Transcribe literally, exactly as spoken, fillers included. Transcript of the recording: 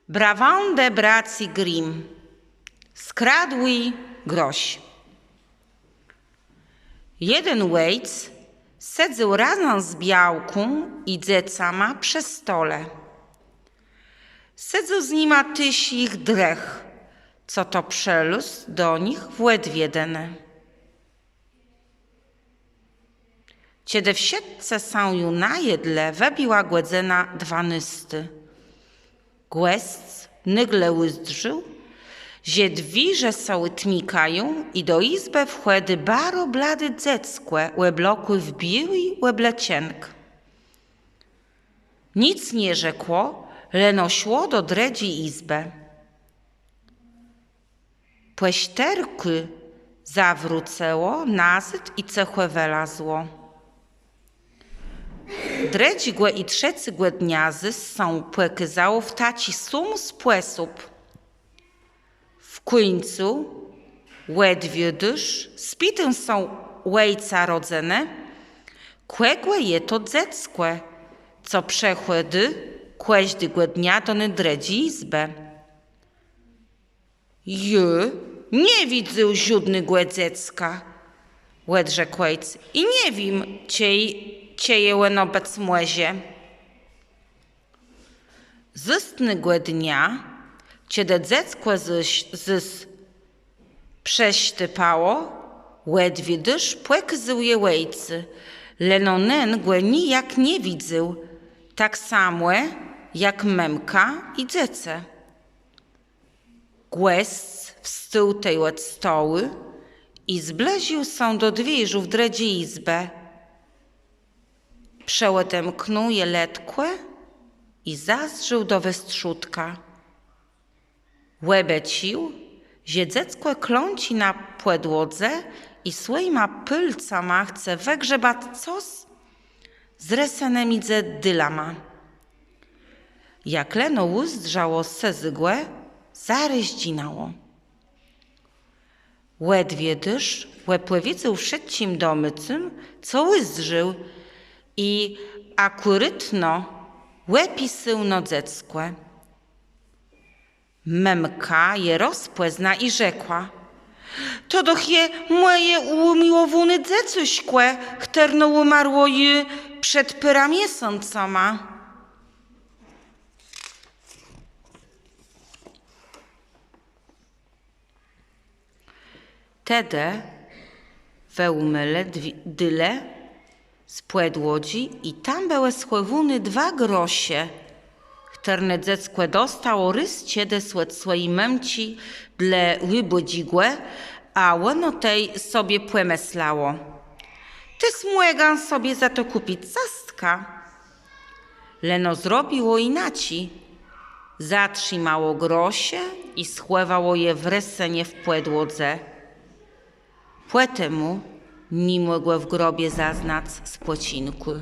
Brawãdë braci Grimm. Skradłi grosz. Jeden òjc sedzôł razã z białką i dzecama przë stole. Sedzôł z nima téż jich drëch, co to przëlôzł do nich w òdwiedënë. Czedë wszëtcë sã ju najedlë, wëbiła gòdzëna dwanôstô. Gòsc nôgle ùzdrzôł, że dwiérze sã òtmikają i do jizbë wchòdzy baro bladé dzeckò, òblokłé w biôłi òbleczënk. Nick nie rzekło, leno szło do drëdżi jizbë. Pò sztërkù zawrócëło nazôd i cëchò wëlazło. Drëdżégò i trzecégò dnia zôs sã pòkôzało w taczi sóm spòsób. W kùńcu òdwiedzôcz spitôł sã òjca rodzënë, kògò je to dzeckò, co przëchòdzy kòżdégò dnia do ny drëdżi jizbë. Jô nie widzôł żódnégò dzecka, òdrzekł òjc, i nie wiém, czëje, czëje òno bëc mòże. Zëstnégò dnia, czedë dzeckò zôs, zôs przësztëpało, òdwiedzôcz pòkôzôł je òjcu, leno nen gò nijak nie widzôł, tak samò jak mëmka i dzecë. Gòsc wstôł tej òd stołu i zbliżił sã do dwiérzu w drëdżi jizbë. Przëòdemknął je letkò i zazdrzôł do westrzódka. Òbôcził, że dzeckò klãczi na pòdłodze i swòjima pôlcama chce wëgrzebac cos zrësóné midzë dëlama. Jak leno ùzdrzało sëzégò, zarô zdżinãło. Òdwiedzôcz òpòwiedzôł wszëtczim domôcym, co ùzdrzôł, i akùratno òpisôł no dzeckò. Mëmka je rozpòzna i rzekła: „To doch je mòje ùmiłowóné dzecuszkò, chtërno ùmarło ju przed pôrã miesącama”. Tedë wëómëlë dwie, dële z pòdłodżi i tam bëłë schòwóné dwa grosze, chtërne dzeckò dostało rôz czedës òd swòji mëmczi dlô ùbòdżégò, a òno tej sobie pòmëslało: Téż mògã sobie za to kùpic castka. Leno zrobiło jinaczi. Zatrzimało grosze i schòwało je w rësënie w pòdłodze. Pò temù ni mògło w grobie zaznac spòczinkù.